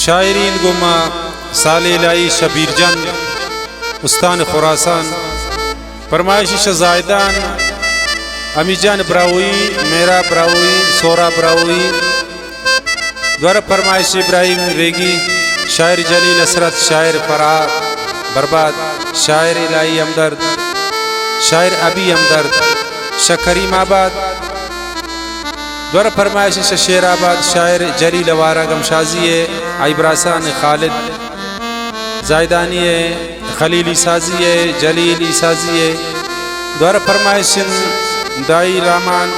شاعری انت گوں ما صالح الہی شبیر جان، استان خراسان۔ پرمائش شہ زاہدان، امی جان براہوئی، مہراب براہوئی، سہراب براہوئی۔ دوارہ پرمائش ابراہیم ریگی، شاعر جلیل حسرت، شاعر فرہاد برباد، شاعر الہی ہمدرد، شاعر ابی ہمدرد، شہ کریم آباد۔ دوارہ پرمائش شہ شیر آباد، شاعر جلیل آوارہ گم شازی ءِ، آئی براسان خالد زاہدانی ءِ، خلیل عیسازی ءِ، جلیل عیسازی ءِ۔ دوارہ پرمائش دائی رامان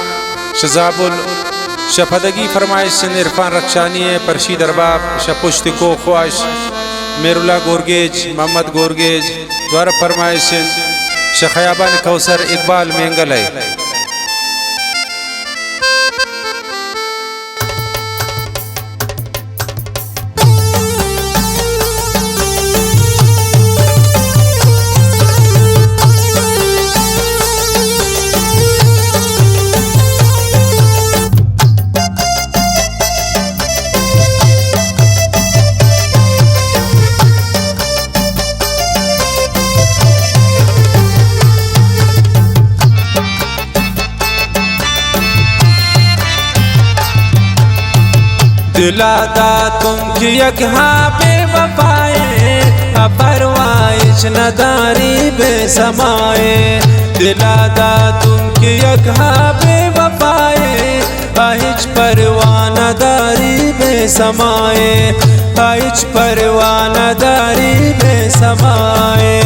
شہ زابل۔ شہ پدگی پرمائش عرفان رخشانی ءِ، پرشید ارباب، شہ پشت کوہ خواش، مہراللہ گورگیج، محمد گورگیج۔ دوارہ پرمائش انت شہ خیابان کوثر اقبال مینگل ءِ۔ دلا داتوں کہ یک ہا بے وفائے، پرواہ ہچ نداری بے سمائے۔ دلا داتوں کہ یک ہا بے وفائے، آ ہچ پرواہ نداری بے سمائے، آ ہچ پرواہ نداری بے سمائے۔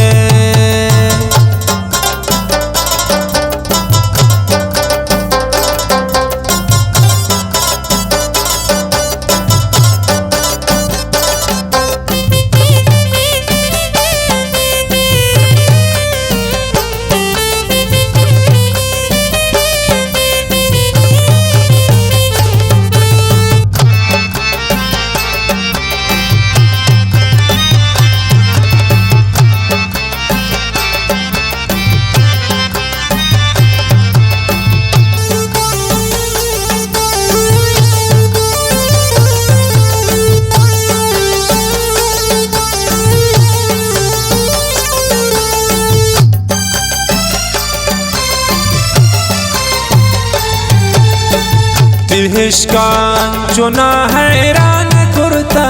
عشقاں چنا حیران کرتا،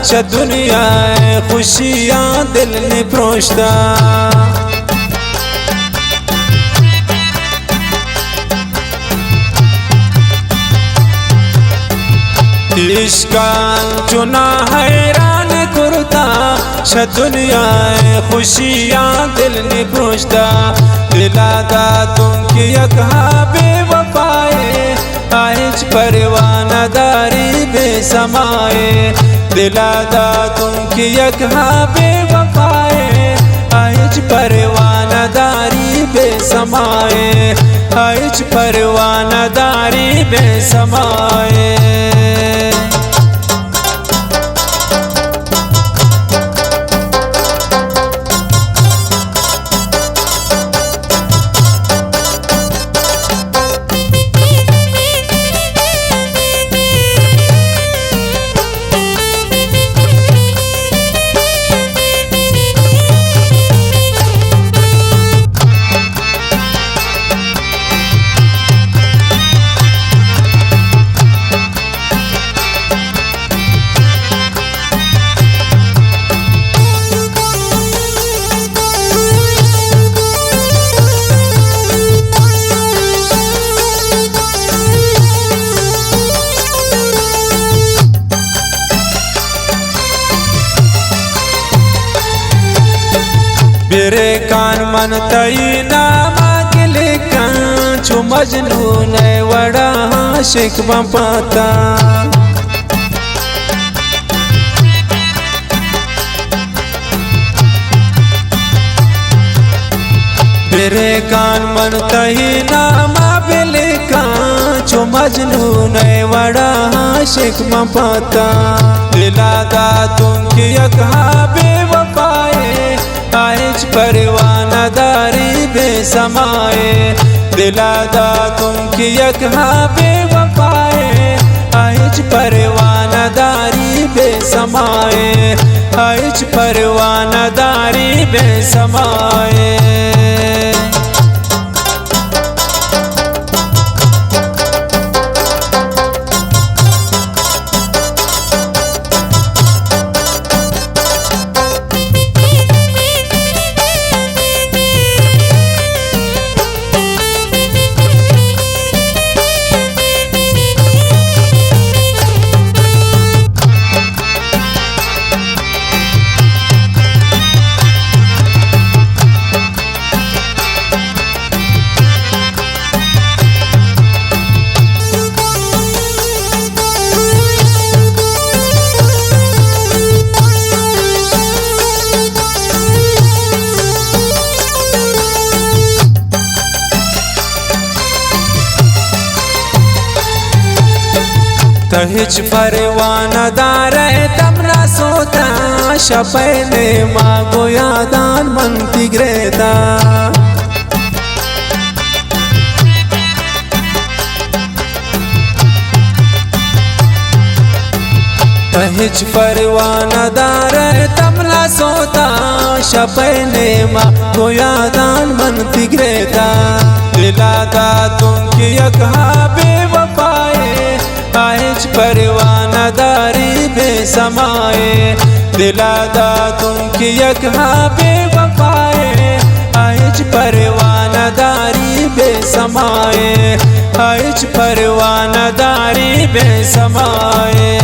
چہ دنیا ءِ خوشیاں دل نہ پروشتا۔ عشقاں چنا حیران کرتا، چہ دنیا ءِ خوشیاں دل نہ پروشتا۔ دلا داتوں کہ یک ہا بے وفائے، آ ہچ پرواہ نداری بے سمائے۔ دلا داتوں کہ یک ہا بے وفائے، آ ہچ پرواہ نداری بے سمائے، آ ہچ پرواہ نداری بے سمائے۔ بریکان من تئی نام ءَ گل کن، چو مجنون ءِ وڑا عاشق باں پاتاں۔ بریکان من تئی نام ءَ بل کن، چو مجنون ءِ وڑا عاشق من پاتاں۔ دلا داتوں کہ یک ہا بے وفائے، آ ہچ پرواہ نداری بے سمائے۔ دلا داتوں کہ یک ہا بے وفائے، آ ہچ پرواہ نداری بے سمائے، ہچ پرواہ نہ داری بے سمائے۔ تہ ہچ پرواہ نہ دارئے، تمنا سوتاں شپئے نیما، گوں یاداں من تئی گریتاں۔ تہ ہچ پرواہ نہ دارئے، تمنا سوتاں شپئے نیما، گوں یاداں من تئی گریتاں۔ دلا داتوں کہ یک ہا بے وفائے، آ ہچ پرواہ نہ داری بے سمائے۔ دلا داتوں کہ یک ہا بے وفائے، آ ہچ پرواہ نہ داری بے سمائے، آ ہچ پرواہ نہ داری بے سمائے۔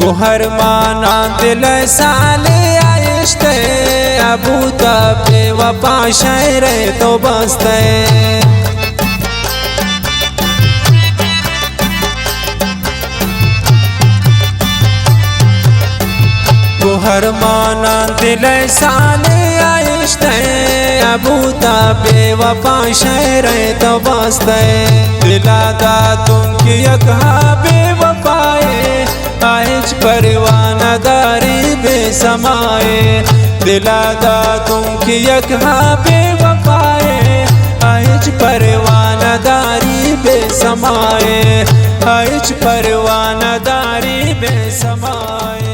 گوہر مانا دل سالے آئشتے، ابو تا بے وفا شہر تو بستے۔ گوہر مانا دل سالے آئشتے، ابو تا بے وفا شہر تو بستے۔ دلا داتوں کہ یک ہا بے وفائے، آ ہچ پرواہ نہ داری بے سمائے۔ دلا داتوں کہ یک ہا بے وفائے، آ ہچ پرواہ نہ داری بے سمائے، آ ہچ پرواہ نہ داری بے سمائے۔